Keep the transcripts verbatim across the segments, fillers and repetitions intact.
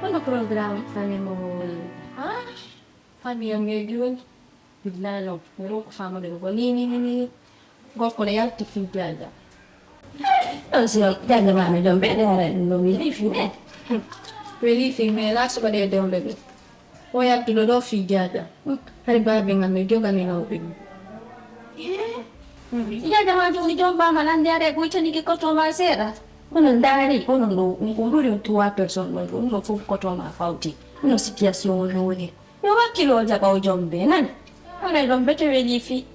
Hono programme famille mo woni? Ha? Famille am e jooni. Billahi non. Mi ronko famude ko ni, ni, ni, ni. Gorko ne yalti fii Jaaja. On si on Jaaja ma mi ɗon ɓe ɗe ara ɗum ɗo mi lifi ne. Mi lifi ne la suka ɗe ɗon ɓe. O yaltuɗo ɗo fii Jaaja. Hari baabi ngal no jogani no ɓe. Jaaja ma jooni jom bama nande are ɓuytanike koto ma seeɗa. Kono ndaari, kono ɗo, ko ɓuri trois personnes ɗo, ɗum ɗo fof koto ma fawti. Kono situation o no woni. Yo wakkilo jaɓa o jom be nan. Haray ɗon bete weli fi.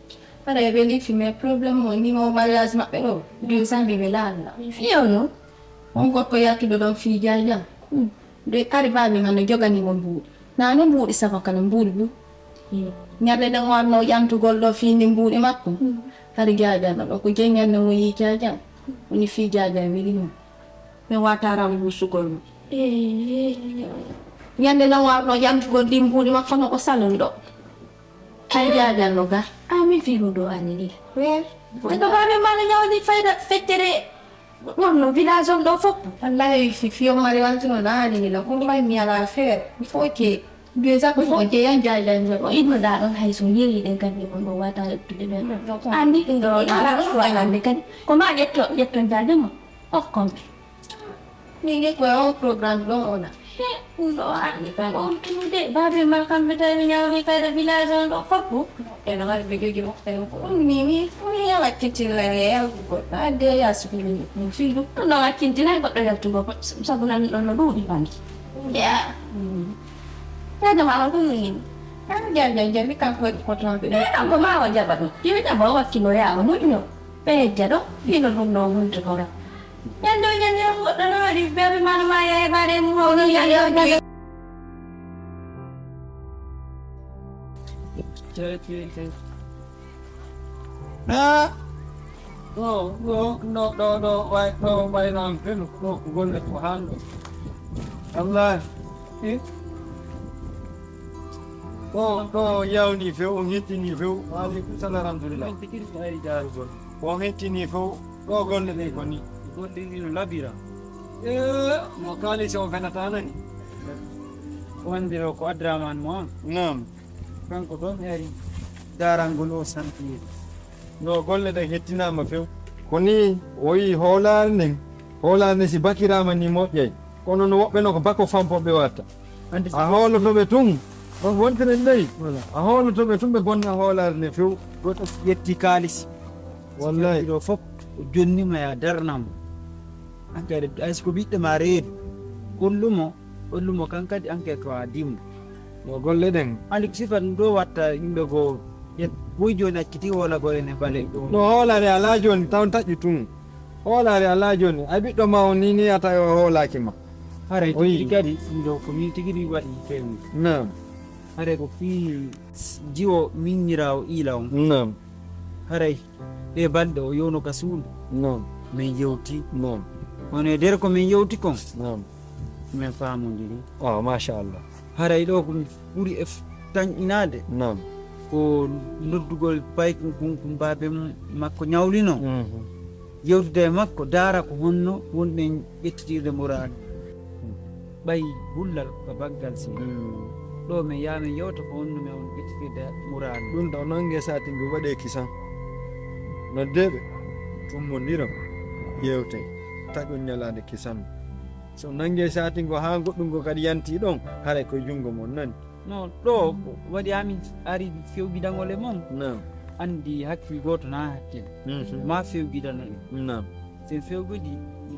Haray weli fi, mais problème mo ni mo mariage maɓɓe ɗo. Deux ans ɓe welaano. Fiyo no. On gorko yaltuɗo ɗon fii Jaaja. Hmm. De kadi baabi ngal no jogani mo mbuuɗi. Na ne mbuuɗi sama kala mbuuɗi bu. Hmm. Ñande ɗen warno ƴantugol ɗo fii ni mbuuɗi makko. Hmm. Hari Jaaja no ɗo ko jeyi ñande mo yi Jaaja. Woni fii Jaaja weli mo. Mi wata ram musugol mo. Eh. Ñande no warno ƴantugol ɗi mbuuɗi makko no ko salon ɗo. Hay Jaaja no ga. A mi fi ɗum ɗo ani ni. Eh. Ko baabi ma no ñawdi fayda fettere. Ɗon no village on ɗo fof. Wallahi fi fiyo mari wantuno naani ni la ko mbay mi ala affaire. Il faut que deux ans ko je yan Jaaja no. Ɗo inno ɗa ɗon hay so yeeyi ɗen kadi on ɗo wata ƴettude ɓen. Andi ɗum ɗo ala ɗon ɗo alande kadi. Ko ma ƴetto ƴetto Jaaja mo. Of course. Min nge ko on programme ɗon ona. Ɗum ɗo andi kadi on tumude baabi ma kamɓe tawi mi ñawdi kadi village on ɗo fof. Eno kadi ɓe jogi mofte ko ɗum ni mi mi yawa titilla e yalgugol adde yasugol ɗum fiɗum. Ɗum ɗo wakkintini hay goɗɗo yaltugol ko sabu nan ɗon no ɗuuɗi bangi. Ya. Jaja ma ɗum ni. An jaja jabi kanko e ko toon ɓe. Kanko ma o jaɓa ɗum. Yo jaɓa o wakkilo yaama moƴƴo. Ɓe yejja ɗo hino ɗum ɗo wulde kora. Ñande o ñande on goɗɗo no waɗi baabi ma no ma yaye baare mum o ɗum yaye o jaɓa. Ah! Ɗo, ɗo, ɗo, ɗo, ɗo, way, ɗo, way noon, felo, ɗo, ko golle ko haan ɗo. Wallahi. Eh? Ɗo, ɗo, yawni few, on hettini few. Wa aleykum salam, alhamdulillah. Min tigi ko ari daarugol. On hettini few, ɗo golle ɗe ko ni. Golle ɗi no labira. Eh, mo kaalisi on fenata nani? Wonde o ko Abdourahmane mo on. Naam. Kanko ɗon ari daarangol o santiyeede. No golle ɗen hettinaama few. Ko ni o wi'i hoolaare nden, hoolaare nden si bakiraama ni moƴƴay. Kono no woɓɓe no ko bako fampo ɓe watta. Andi a hooloto ɓe tun, on wontiren ley. Voilà. A hooloto ɓe tun ɓe gonna hoolaare nden few. Goɗɗo ƴetti kaalis. Wallahi. Ɗo fof o jonnima ya darnamo. Hankadi hay so ko ɓiɗɗo ma reedu. Hollumo Hollumo kan kadi enquête o a dimmo. No golle ɗen. Andi ko sifa ɗum ɗo watta yimɓe goo. Yet boy jooni acciti woola goo ene bale ɗo. No hoolare alaa jooni taw taƴƴi tun. Hoolare alaa jooni. Ay ɓiɗɗo ma on ni ni a tawi o hoolaaki ma. Haray tigi kadi ɗum ɗo ko min tigi ɗum waɗi feewni. Naam. Haray ko fii jiwo miñiraawo iila on. Naam. Haray ɗe balɗe o yowno ka suudu. Naam. Min yewti. Naam. Kono e nder ko min yewti kon. Naam. Min faamondiri. Oh, machallah. Haray ɗo ko ɓuri e tanƴinaade. Naam. Ko noddugol paykun kun kun baabe makko ñawlino. Mhm. Yewtude e makko daara ko honno wonɗen ƴettitirde muraadu. Ɓay gullal ko baggal si. Mm. Ɗo min yaha min yewta ko honno min on ƴettitirde muraadu. Ɗum ɗo nange saatingo waɗe kisan. Noddeeɓe tummondiron yewtay taƴon ñalaande kisan. So nange saatingo haa goɗɗungo kadi yanti ɗon haray koye junngo mon nani. No ɗo waɗi amin ari fewgidangol e mon. Naam. Andi hakkil gooto na hakkil. Mhm. Ma fewgidano ɗum. Naam. Sen fewgodi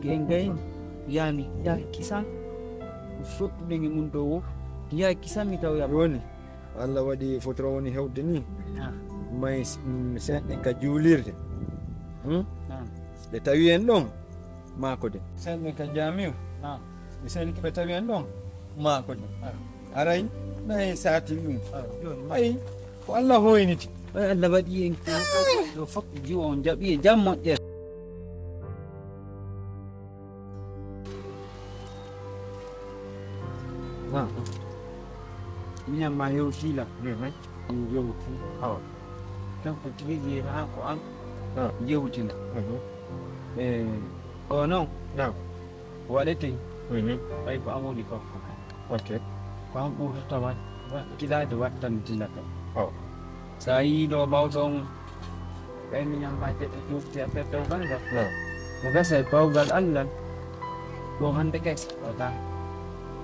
en gay yaami ya kisan. Sottuɗen e mun ɗo wo ya kisan mi taw yaba. Woni Allah waɗi fotoro woni hewde ni. Ah. May seɗɗen ka juulirde. Hmm? Ah. Ɓe tawi en ɗon. Maako de. Sen ɓe ka jaamiu. Naam. Mi sen ko ɓe tawi en ɗon. Maako de. Ah. Aray nayi saatin ɗum. Ah, jooni. Ay ko Allah hoyniti. Ay Allah waɗi en ko ɗo fof jiwo on jaɓi e jam moƴƴere. Naam. Miñam ma yewtila. Mhm. Ɗum yewti. Awa. Kanko tigi jeeyi haa ko an. Ah. Yewtina. Mhm. E o noon. Naam. Waɗete. Mhm. Ɓay ko an woni kanko. Ok. Ko an ɓurtata wat- wa- kiɗaade wattande dina kam. Oh. So a yii ɗo ɓawto on, ɓay miñan ma jeɗɗo jofti a fedde o ganda. No. Ko gasa e bawgal Allah. Ɗo hannde kay wata.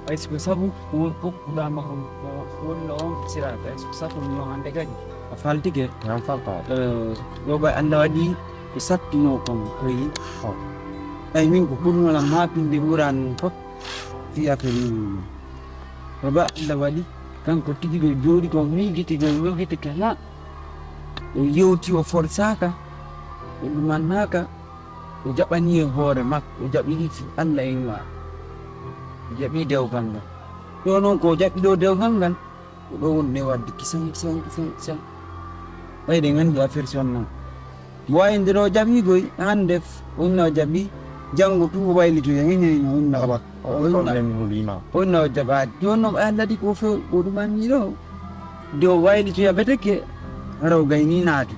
Ay siko sabu ko won kokkuɗama on ko wonno on siraɓe ay siko sabu no hannde kadi a faltike. An falta. Ɗo ɓay Allah waɗi ko sattuno kon koyi. Ay min ko ɓurnolam maapinde ɓuran fof. Fii affaire mum. Baba Allah waɗi kanko tigi ɓe jooɗi ko miijiti ɓe wegiti kala. O yewti o forsaaka o ɗumannaaka. O jaɓani e hoore makko o jaɓi fi Allah en ma. O jaɓi dewgal ngal. Ɗo noon ko o jaɓi ɗo dewgal ngal. Ko ɗo woni ne wadde kisan kisan kisan kisan. Ɓayde nganndi affaire sonna. Wawi nde ɗo jaɓi koy hannde. Onna o jaɓi janngo tu o waylitoya hene onna o onna o jaɓaade jooni noon ɓay alladi ko few o ɗumanni ɗo. Nde o waylitoya beteke hara o gayni naati.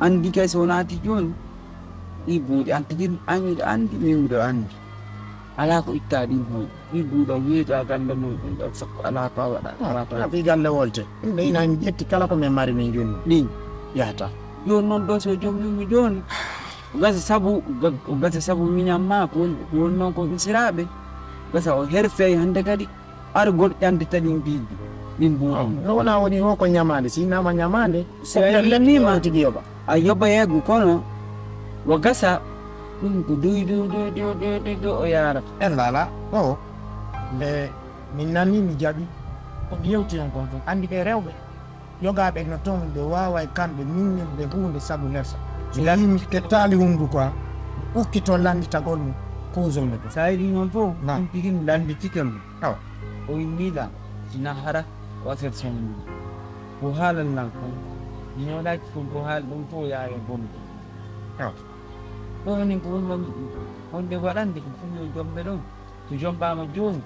Anndi kay so o naati jooni ɗi buuɗi an tigi an miɗo anndi min miɗo anndi. Alaa ko itta ɗi buuɗi ɗi buuɗa weeto a gannda mum ɗum ɗon sakko alaa ko a waɗa alaa ko a fi galle wolte. Ɗum ɗo ina ƴetti kala ko min mari min jooni ɗin yahata. Jooni noon ɗo so jommimi jooni gasa sabu gasa sabu miñam ma ko woni ko woni noon ko isiraaɓe. Gasa o herfey hannde kadi argol ƴande taƴin piiji ɗin buuɗi. No wona woni o ko ñamaande si innama ñamaande. So a lennima tigi yoɓa a yoɓa yeego kono wa gasa. Ɗum ko duy duy duy duy duy duy duy o yaarata. En lala o nde min nanni mi jaɓi. Ko mi yewti on kon ɗum anndi ɓe rewɓe yogaaɓe no toon ɓe waaway kamɓe miññirde huunde sabu nesa. So yimɓe kettaali hunnduko am ukkito lannditagol mum kuusol mum. So a yiɗi noon fof ɗum tigi mi lannditike mum. Awa. O inni la sina hara o affaire son mum. Ko haalan lan kon ñooɗaaki kon ko haali ɗum fof yaawe bonde. Awa. Ɗo enen ko wonno wonde waɗande ko fuño jomɓe ɗon. So jombaama jooni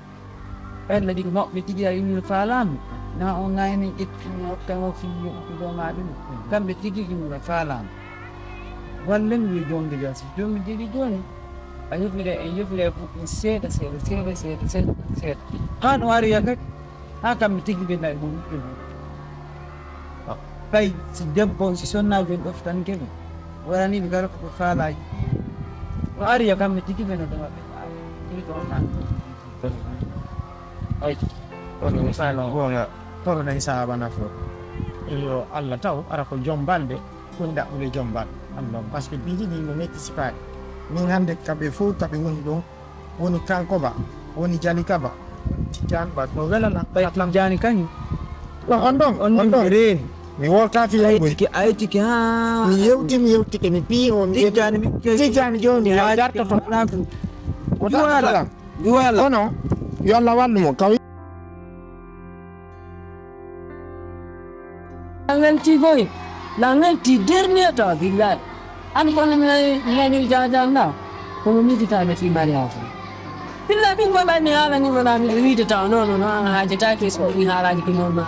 ɓernde ɗiɗi maɓɓe tigi a iwino faalaama na on ngayni ƴettino tawa fii yoɓutugo ma ɗum kamɓe tigi iwino faalaama. Wallen yo jomde ga so jommi jeli jooni a yofire en yofire puɗɗi seeɗa seeɗa seeɗa seeɗa seeɗa seeɗa haa no ari yakati. Haa kamɓe tigi ɓe nayi mo yiɗɓe mo. Ɓay si debbo si sonnaajo en ɗoftanke ɓe waraniɓe gara ko ɓe faalaaki. No ari yo kamɓe tigi ɓe no ɗo maɓɓe faalaaki. Ɗum ɗo tan. Ay. Kono misali goonga kono nayi saaba nafo. Yo Allah taw ara ko jombalde ɓuri ɗaɓɓude jombal. Par ce que piiji ɗi no metti sifaade. Min hannde kamɓe fof kamɓe ngoni ɗon. Woni kanko ba woni jalika ba woni tijjani ba no welana ɓay tijjani kañum. Ɗo on ɗon on ɗon reeni mi woltaki yawgoy aytike aytike ha mi yewti mi yewtike mi piyi o mi tijjani mi tijjani joni ha jartoto ko dartoɗam duwala kono yo allah wallu mo kaw Langanti boy, langanti dernier temps billahi. An kono mi nani mi nani jajan na. Kono mi di tane fi mariage. Billahi min ko bani ala ni wala mi wi de taw no no no an haje ta ke so mi hala ni kino ma.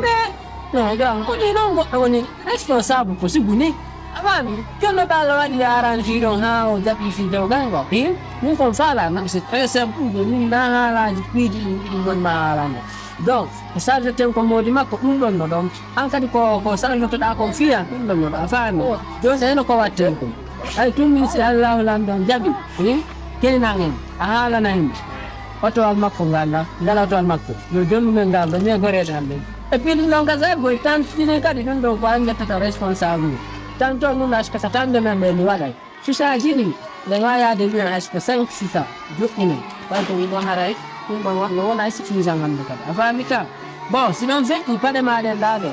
Eh, no ga ko ni no go ko ni responsable ko siguni. Abami, kono ba la wadi arrange don ha o jabi fi do gango. Eh, ni ko sala na c'est très simple ni na hala ni fi di ni ma hala. Donc, ko sarde ten ko moodi makko ɗum ɗon no ɗon. An kadi ko ko sarjotoɗa ko fiya ɗum ɗon no ɗon a faami. Joni heno ko watten ko. Ay tummin si Allahu lan ɗon jaɓi. Kenan en a haalana himɓe. Otowal makko ngal na ngal otowal makko yo jonndu men ngal ɗo mi e goreeɗe am ɗen. E puis ɗum ɗon gasa goy tan tine kadi ɗum ɗon ko an ƴettata responsable. Tan to ɗum askata tan nde men ɓe mi waɗay. Sisaaji ɗin ɓe waawi yaade mbiya hay so ko cinq six cent joɗɗini ɓay ko wimo haray ɗum ɗon wonno wona suffisant hannde kadi a faami ka. Bon si ɗon feƴƴi paɗe maɗen ɗa ɗo.